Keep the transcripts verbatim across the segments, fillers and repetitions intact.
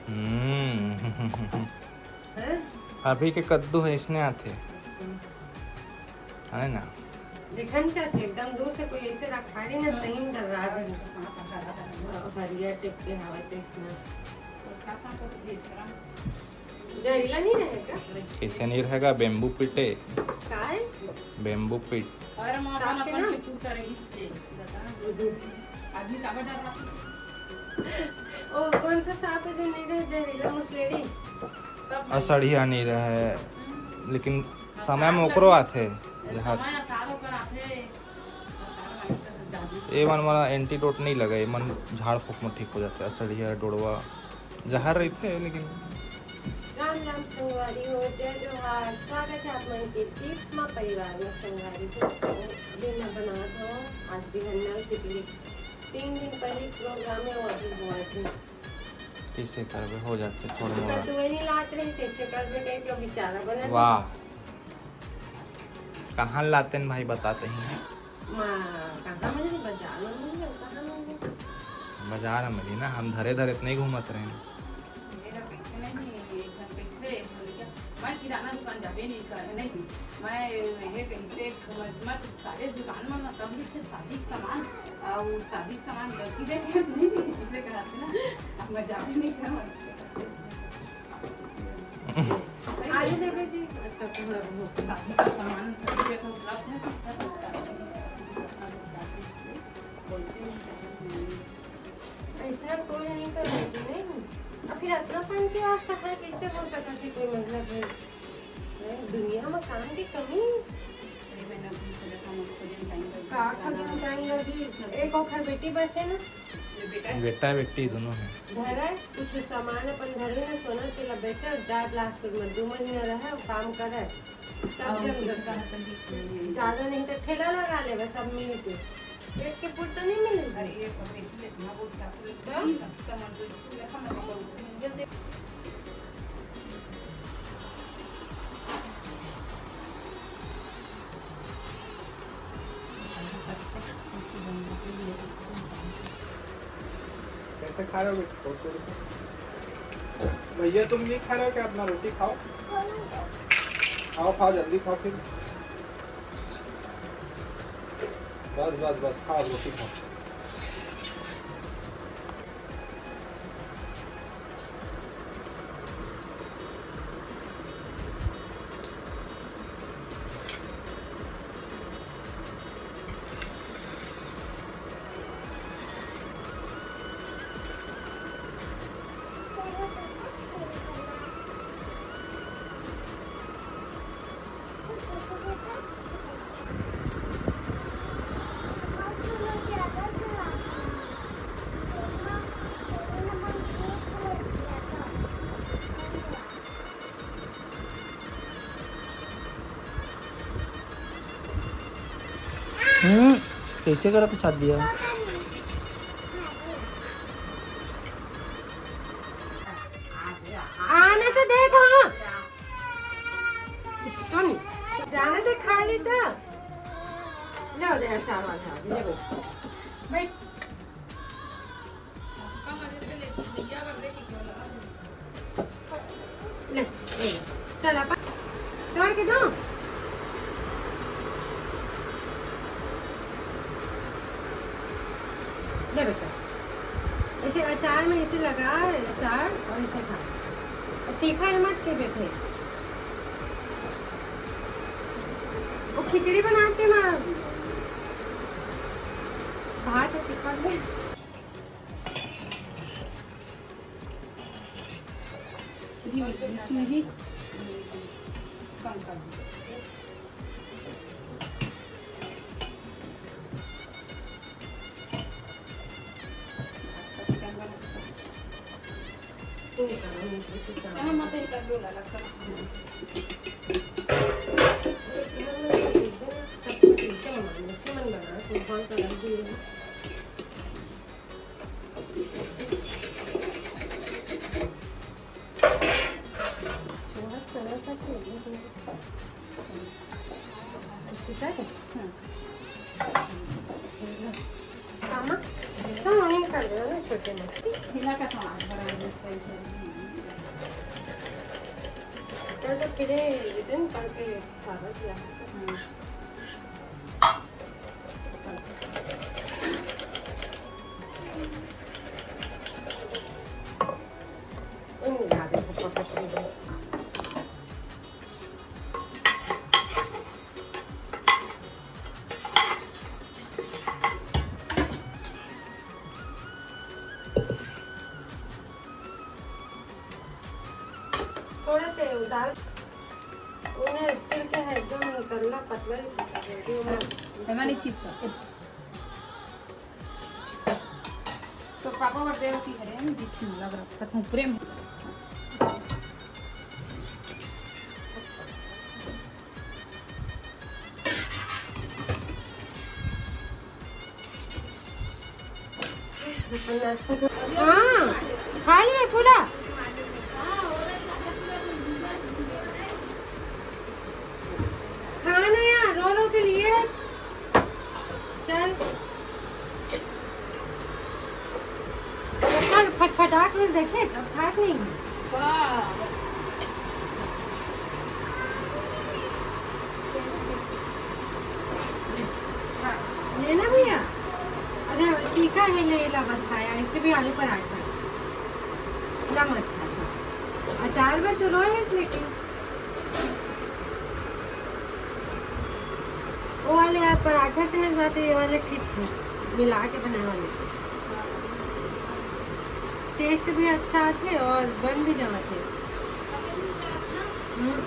हम्म। हैं? अभी के कद्दू है, इसने आथे। हम्म। है ना? देखन चाची, एकदम दूर से कोई ऐसे रखा रही ना, सही में डर रहा है। हरियर टेप के हवा तेज में। जहरीला नहीं रहेगा? कैसे नहीं रहेगा? बेम्बू पिटे। काय? बेम्बू पिट। और हम साफ अपन के अपन ना? के पूछा रही थे। आदमी का बड़ा रहा। ओ, कौन सा सांप है जो नहीं रहे जहरीला? मुसलेड़ी? सब असड़िया नहीं रहे, लेकिन समय में ओकरो आथे। समय असार ओकर आथे। ए मन मोला एंटीडोट नहीं लगे, ए मन झाड़ फूक में ठीक हो जाते, असड़िया, डोड़वा, जहर रहते हैं, लेकिन राम राम संगवारी हो, जय जोहार। स्वागत है आप मन के दीप्समा परिवार में संगवारी हो। अभी मैं बनात हूँ आज बिहन्ना खिचड़ी। तीन दिन पहले प्रोग्राम है, वो अभी हुआ थी। कैसे करबे, हो जाते थोड़ा मोड़ा। कद्दू नहीं लात रहे, कैसे करबे कह के बेचारा बना। वाह, कहाँ लाते हैं भाई, बताते ही हैं। माँ, कहाँ मिली? बाजार में मिली, कहाँ मिली? बाजार में मिली ना, हम धरे धरे इतने ही घूमत रहे। मेरा पीछे नहीं, एक घर पीछे, एक घर क्या? मैं किराना दुकान जाबे नहीं कर, नहीं। मैं ये कहीं से, मैं, मैं तो सारे दुकान में ना, सब कुछ शादी के सामान, और शादी के सामान गलती दे के नहीं, किसी से कहा था ना, अब मैं जाबे नहीं कर। आलू देबे जी। अच्छा, थोड़ा बहुत। शादी का सामान सभी जगह उपलब्ध है। ऐसना कोई नहीं कर सकती, नहीं? और फिर अतना पानी के आवश्यकता कैसे हो सकता है कोई, मतलब है? हैं? दुनिया में काम की कमी? का खोजे में टाइम लगी? एक ओखर बेटी बस है ना? बेटा बेटी दोनों है। घर है, कुछ सामान अपन घर में, सोना तेला बेचे, जा बिलासपुर में दो महीना रहे, काम करे, सब और जन कुछ करते। कहा तो भी ज्यादा नहीं तो ठेला लगा लेवे सब मिल के, पेट के पूर्ति नहीं मिले। अरे ये सब बेटी इतना बहुत तो? जल्दी। कैसे खा रहे हो बेटा? तोड़ तोड़ के। भैया, तुम नहीं खा रहे हो क्या? अपना रोटी खाओ, खाओ, खाओ, जल्दी खाओ फिर। बस बस बस, खाओ, रोटी खाओ। हम्म, कैसे करा तो छाद दिया। आने तो दे तो। तो नहीं। जाने दे, खा ली तो। ले दे, अचार वाला, ले बैठ। बैठ। ले, ले, चल आप तोड़ के दो। ले बेटा, इसे अचार में इसे लगा, अचार और इसे खा। और तीखा है मत के बेटे, वो खिचड़ी बना के माँ भात है तीखा के। ना छोटे में। हिला का तो आज बड़ा है, इसका ही सब्जी। कल तो फिर ये दिन, कल के कागज ला। हम्म। उन याद है, वो पकड़ के दे। थोड़ा से दाल, उन्हें स्टील के है, एकदम तल्ला पतला नहीं पतला, जो मैं तमा नहीं चिपका। तो पापा बर देव की हरे, हम दिखी लग रहा, कथम प्रेम। हाँ, खा लिए पूरा। खाना यार, रो रो के लिए। चल। चल, फटफटाक में देखे, जब खाक नहीं। लेना भैया। अरे, तीखा है, ले ला, बस खाया, ऐसे भी आलू पराठा। पूरा मत खा। अचार में तो रोए है, लेकिन वो वाले आप पराठा से ना जाते, ये वाले ठीक थे, मिला के बनाए वाले थे। टेस्ट भी अच्छा आते और बन भी जाते। हम्म।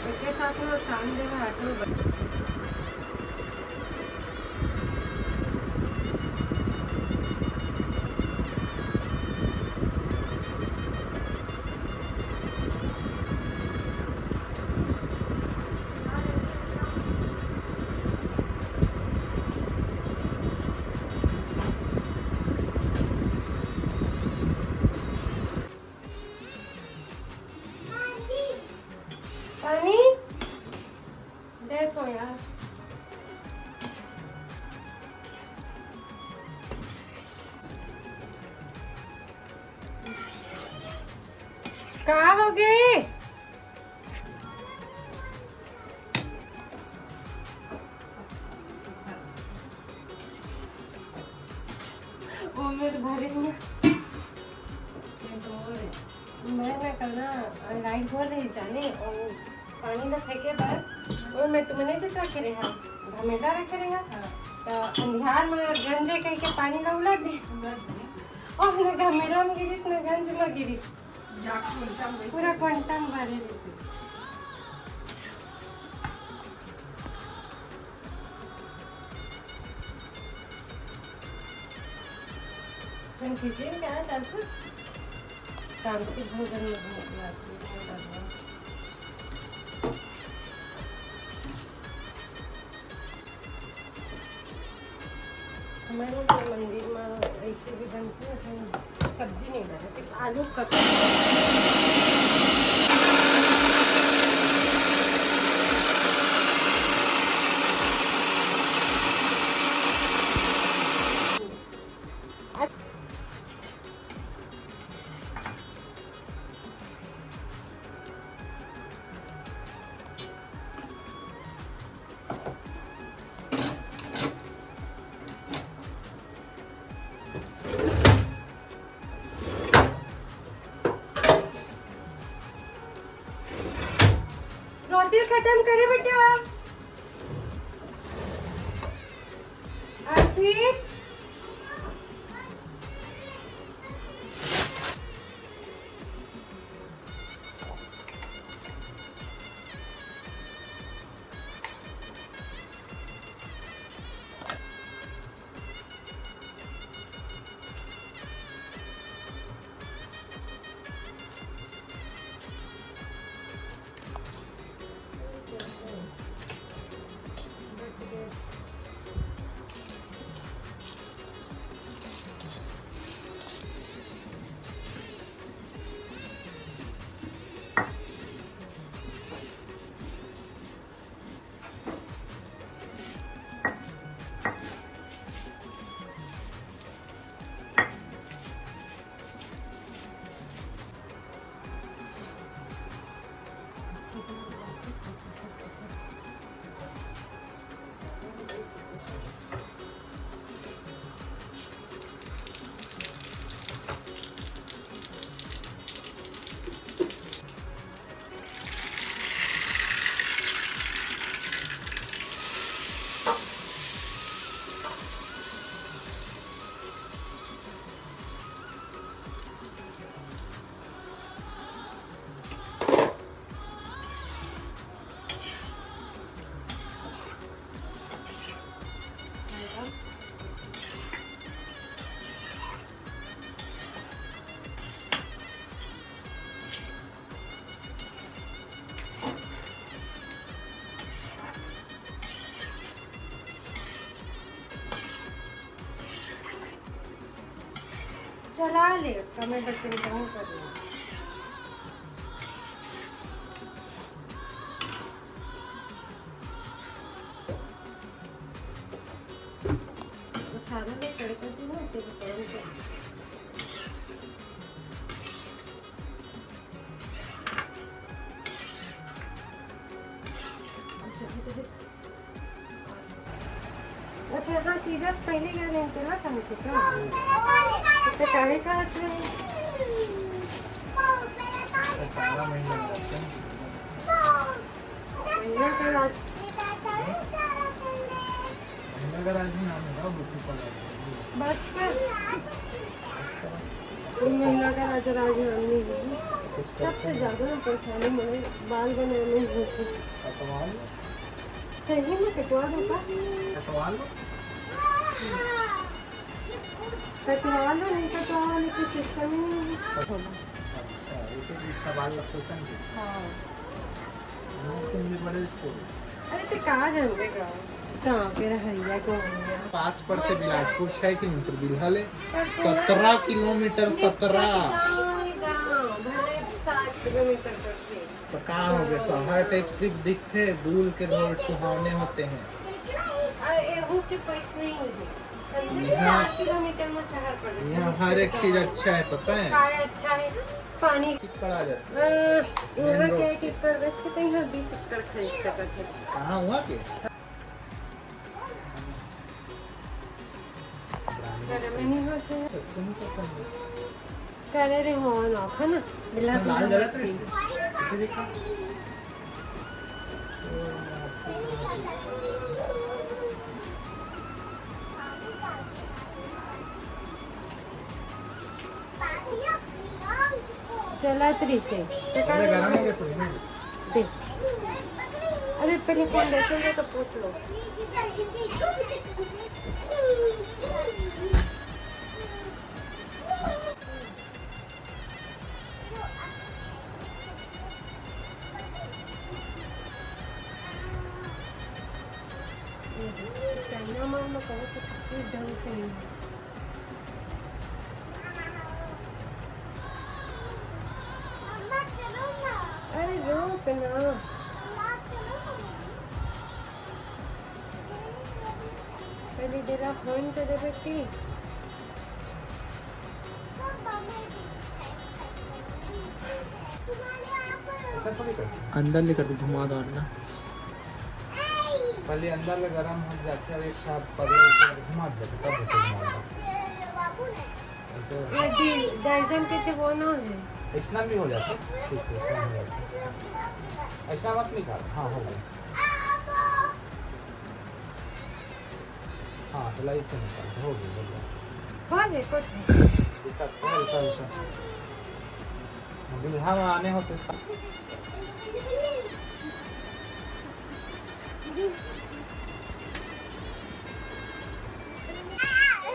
इसके साथ में शाम देवे आटो। पानी दे तो यार। का हो गए? वो में तो भरे हुए। मैं ना कल ना लाइट बोल रही जाने और पानी ना फेंके बर, और मैं तुमने जो रखे रहे हैं, घमेला रखे रहे हैं, तो अंधियार में गंजे कह के पानी ना उलट दे। और ना घमेला में गिरिस, ना गंज में गिरिस। पूरा क्वांटम भरे रहिसे। हम किचन का है, तामसिक, तामसिक भोजन में भूख लगती है, इतना डरना। हमारे लोग के मंदिर में ऐसे भी बनती है, कहीं सब्जी नहीं डाले, सिर्फ आलू का। रोटी खत्म करे बेटा। अर्पित। चला ले, कमे बच्चे में कहूँ कर ले। वो सारा में तड़का दूँ ना, तेरे को तड़का। अच्छा, हाँ, तीजा से पहले क्या नहीं तेरा खाने थे क्या? तो काहे का हाथ में? महीना का राज। महीना का राज में नाम है, बुद्धि पकड़। बस कर। कोई महिला का राजा राजधानी है। सबसे ज्यादा ना परेशानी मुझे बाल बनाने में होती। कटवा लो। सही में कटवा दो का? कटवा लो। कटवा लो, नहीं कटवा लो, कोई सिस्टम ही नहीं है। अच्छा, ये तो जितना बाल लगता है, समझे? हाँ। तुम भी बड़े इसको। अरे, ते कहाँ जाएंगे गाँव? गाँव के रहैया, गाँव में। पास पड़ते बिलासपुर छह किलोमीटर बिल्हा ले। सत्रह किलोमीटर, सत्रह। गाँव, गाँव, भले सात किलोमीटर करके। तो कहाँ हो गए? शहर टाइप सिर्फ दिखते, दूर के रोड सुहावने होते हैं। अरे, एहू से पैस नहीं है। समझे? यहाँ, सात किलोमीटर में शहर पड़ जाता है। यहाँ हर एक चीज अच्छा है, पता है? चाय अच्छा है, पानी चिक्कड़ आ जाता है। अ, वहाँ मेन रोड क्या है कि पे। उत्तर वेस्ट के तो यहाँ बीस उत्तर खरीद सकत है। कहाँ हुआ के? घर में नहीं होते हैं। करे रे हो ना, है ना? बिल्ला ना, लाल जला तो इससे। इसे देखा? चला त्रिशे। तो का अरे, दे? गरम हो गया थोड़ी ना। दे। अरे, पहले फाउंडेशन दे तो पोंछ लो। चाइना माल में कहो कुछ चीज ढंग से नहीं है। अरे रुक ना। पहले डेरा फोन कर दे बेटी। अंदर ले कर दे, घुमा दो अंडा। पहले अंदर ले गरम हो जाते, अब एक साथ पगले ऊपर घुमा देते, तब उसे घुमा दो। ऐसे ये डी-, डाइजन के थे वो ना है। ऐसा भी हो जाता, ठीक है, ऐसा हो जाता। ऐसा मत निकाल, हाँ, हो गया। हाँ, सिलाई से निकाल, हो गया, हो गया। हो गया, कुछ नहीं। हल्का, हल्का, हल्का। बिल्हा में आने होते।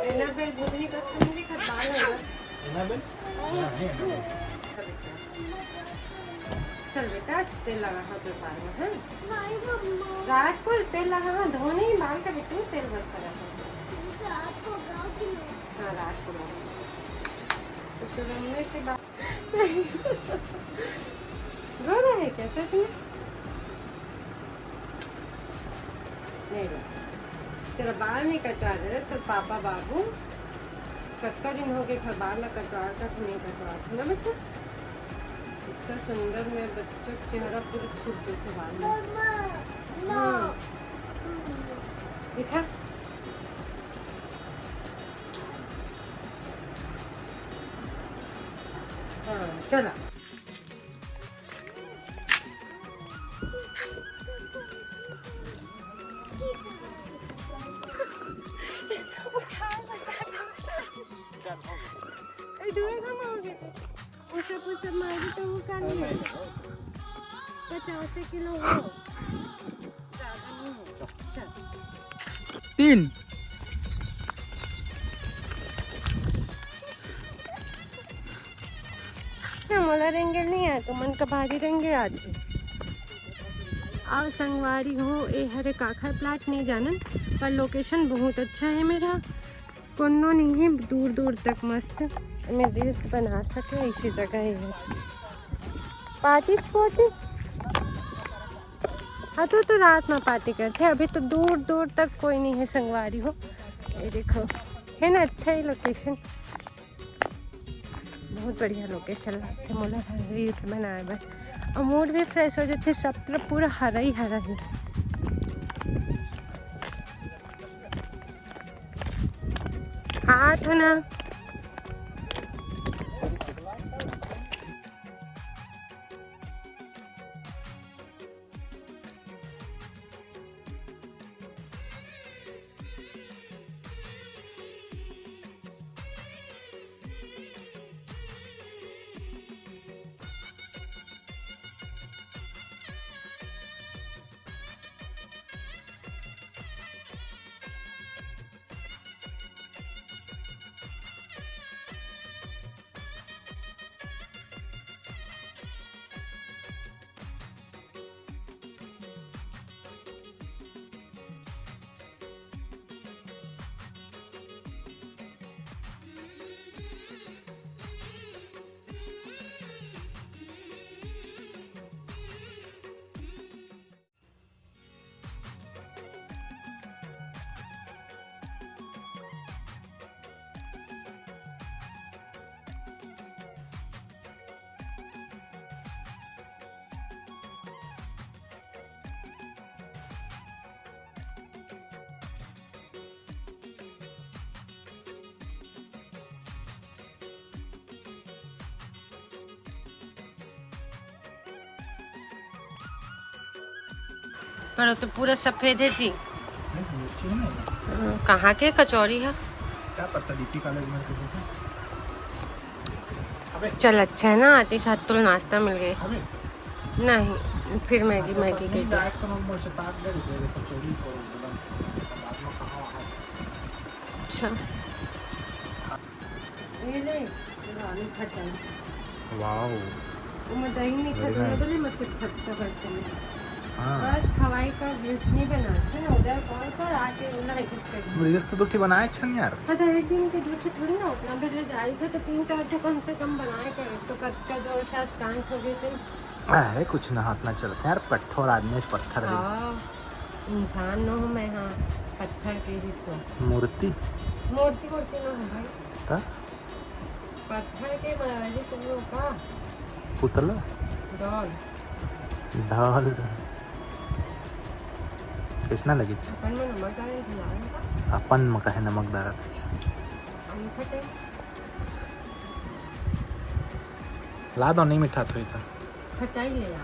एनाबेल बुधनी कस्तूरी का बाल होगा। एनाबेल? हाँ, है, एनाबेल। चल बेटा, तेल लगा था तो बाल में, हाँ? रात को तेल लगा, हाँ, धोने ही बाल का बिट्टू, तेल बस लगा था। हाँ, रात को लगा। तो फिर मम्मी के बाल रो रहा है क्या सच में? नहीं रो। तेरा बाल नहीं कटवा दे रहे, तेरे पापा बाबू कतका दिन हो गए, घर बाल ला कटवा तक नहीं कटवा था ना बेटा। इतना सुंदर मेरे बच्चों का चेहरा पूरे छुप जाते बाल में। मम्मा, नो। हम्म। दिखा। हाँ, चला। ए, डुएगा मांगे तो। उसे, उसे मांगे तो वो कर ले। पचास किलो हो। ज्यादा नहीं हो। चल। तीन। ना मोला रेंगे नहीं आए, तो मन का भारी रेंगे आज। आओ संगवारी हो, ए हरे काखर प्लाट नहीं जानन, पर लोकेशन बहुत अच्छा है मेरा। कोनो नहीं है, दूर दूर तक मस्त। में रील्स बना सके, ऐसी जगह ही है। Party spotty. हाँ, तो, तो रात में पार्टी करते हैं, अभी तो दूर दूर तक कोई नहीं है संगवारी हो। ये देखो, है ना, अच्छा ही लोकेशन, बहुत बढ़िया लोकेशन लगथे मोला रील्स बनाए बर। और मूड भी फ्रेश हो जाथे, सब तरफ पूरा हरा ही हरा है। हाँ, तो ना। पर वो तो पूरा सफेद है जी। नहीं, मिर्ची नहीं है। हम्म, कहाँ के कचौरी है? क्या पता, डीपी कॉलेज में कहीं से। अबे। चल, अच्छा है ना, आते साथ तुल नाश्ता मिल गए। अबे। नहीं, फिर मैगी, हाँ, तो मैगी सब नहीं, कहते। डायरेक्ट से नॉर्मल से ताक दे, कचौरी को एकदम बाद में कहाँ वहाँ। अच्छा। ये ले, ये आलू खटाई। वाओ। वो मैं दही नहीं Very खाती, मैं nice। बोली, मैं सिर्फ खट्टा बस करूँ। हाँ। बस खवाई का रील्स नहीं बना, है ना? उधर कॉल कर, आके बोला, "है कुछ कर।" रील्स तो दुखी बनाए छन यार। हाँ, तो एक दिन के दुखी थोड़ी ना उतना, पहले जाए थे तो तीन चार ठो कम से कम बनाए कर, तो कद का जोर से आज कान खो गए थे। अरे कुछ ना, हाथ ना चलते यार, कठोर आदमी है, पत्थर है। हाँ, इंसान न हूँ मैं, हाँ, पत्थर के जी तो। मूर्ति? मूर्ति वूर्ति न हूँ भाई। त? पत्थर के बनाए जी तुम लोग का? पुतला? डॉल। डॉल। कैसना लगी? अपन में नमक डाले के लाल का? अपन में काहे नमक डालत है? हम खटे। ला दो, नहीं मिठात होई तो। खटाई ले आ।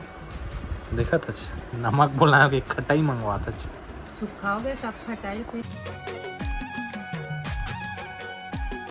देखत हच, नमक बोलायो के खटाई मंगवात हच। सुखाओगे सब खटाई पे।